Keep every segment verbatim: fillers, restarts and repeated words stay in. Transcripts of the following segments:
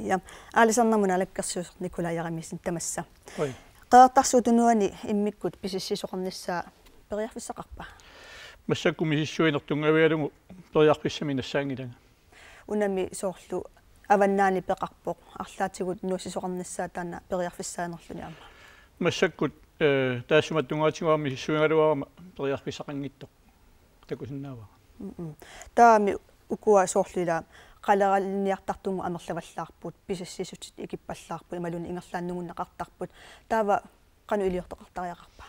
Ja, aalisarnermut naalakkersuisoq Nikolaj Jeremiassen tamassa. Oi. Qeqertarsuup Tunuani immikkut pisassiisoqarnissaa periarfissaqarpa? Massakkut misissuinertunngavigalugu periarfissamik nassaanngilanga. Unami soorlu avannaani peqarpoq, arlaatigut nuussisoqarnissaa taanna periarfissaanerluni aamma. Massakkut, eh, taassuma tungaatigut aamma misissuigaluarama periarfissaqanngitsoq takusinnaavara. Mm-mm. Taavami ukua soorlu ila qaleralinniartartugut amerlavallaarput, pisassiissutit ikippallaarput, imaluunniit ingerlaannunneqartarput. Taava qanoq iliortoqartariaqarpa?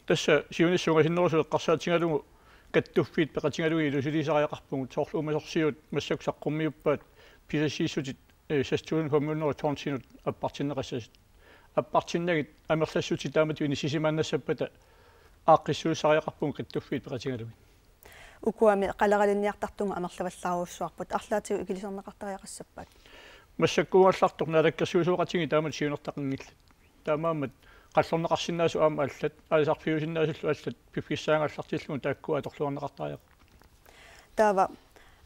Tassa siunissaq ungasinnerusoq eqqarsaatigalugu kattuffiit peqatigalugit ilusilertariaqarpugut, soorlu uumasorsiut massakkut saqqummiuppaat pisassiissutit, eh, seks tusind fem hundrede tonsinut appartinneqassasut. Appartinnagit amerlassutit taamatut inissisimaannassappata aaqqissuussariaqarpugut kattuffiit peqatigalugit. Ukuami qaleralinniartartugut amerlavallaarujussuarput, arlaatigut ikilisarneqartariaqassappat? Massakkuugallartoq naalakkersuisooqatigiit taamatut siunertaqanngillat. Taamaammat qallorneqarsinnaasut aamma allat, aalisarfiusinnaasullu allat piffissaagallartillugu taakku atorluarneqartariaqarput. Taava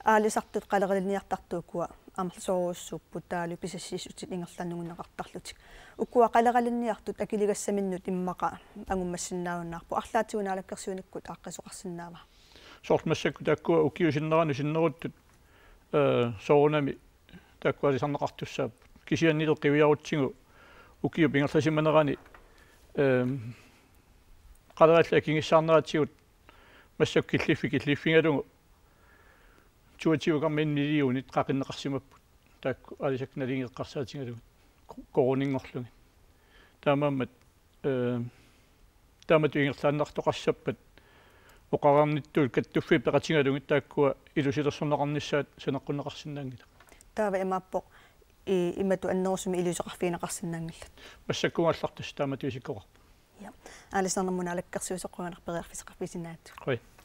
aalisartut qaleralinniartartut ukua amerlasoorujussuupput, taavalu pisassiissutit ingerlaannunneqartarlutik. Ukua qaleralinniartut akiligassaminnut immaqa angummassinnaajunnaarpoq, arlaatigut naalakkersuinikkut aaqqiisoqarsinnaava? Soorlu massakkut taakkua ukiut sinneranut sinneruttut, eh, soorunami taakku aalisarneqartussaapput. Kisiannili qiviarutsigu ukiup ingerlasimanerani, ehm, qalerallit akigissaarneratigut massakkut killiffik killiffigalugu toogtyve komma en millionit qaqinneqarsimapput. Taakku aalisakkat naligiit eqqarsaatigalugit ko-, koruuninngorlugit. Taamaammat, eh, taamatut ingerlaannartoqassappat oqareernittut kattuffiit peqatigalugit taakkua ilusilersorneqarnissaat saneqqunneqarsinnaanngilaq. Taava imaappoq i-, imatut annerusumik iliuuseqarfigineqarsinnaanngillat. Massakkuugallartoq taamatut isikkoqarpoq. Ja. Aalisarnermut naalakkersuisoq, qujanaq periarfissaqarfigisinnaagatsigut. Qujan.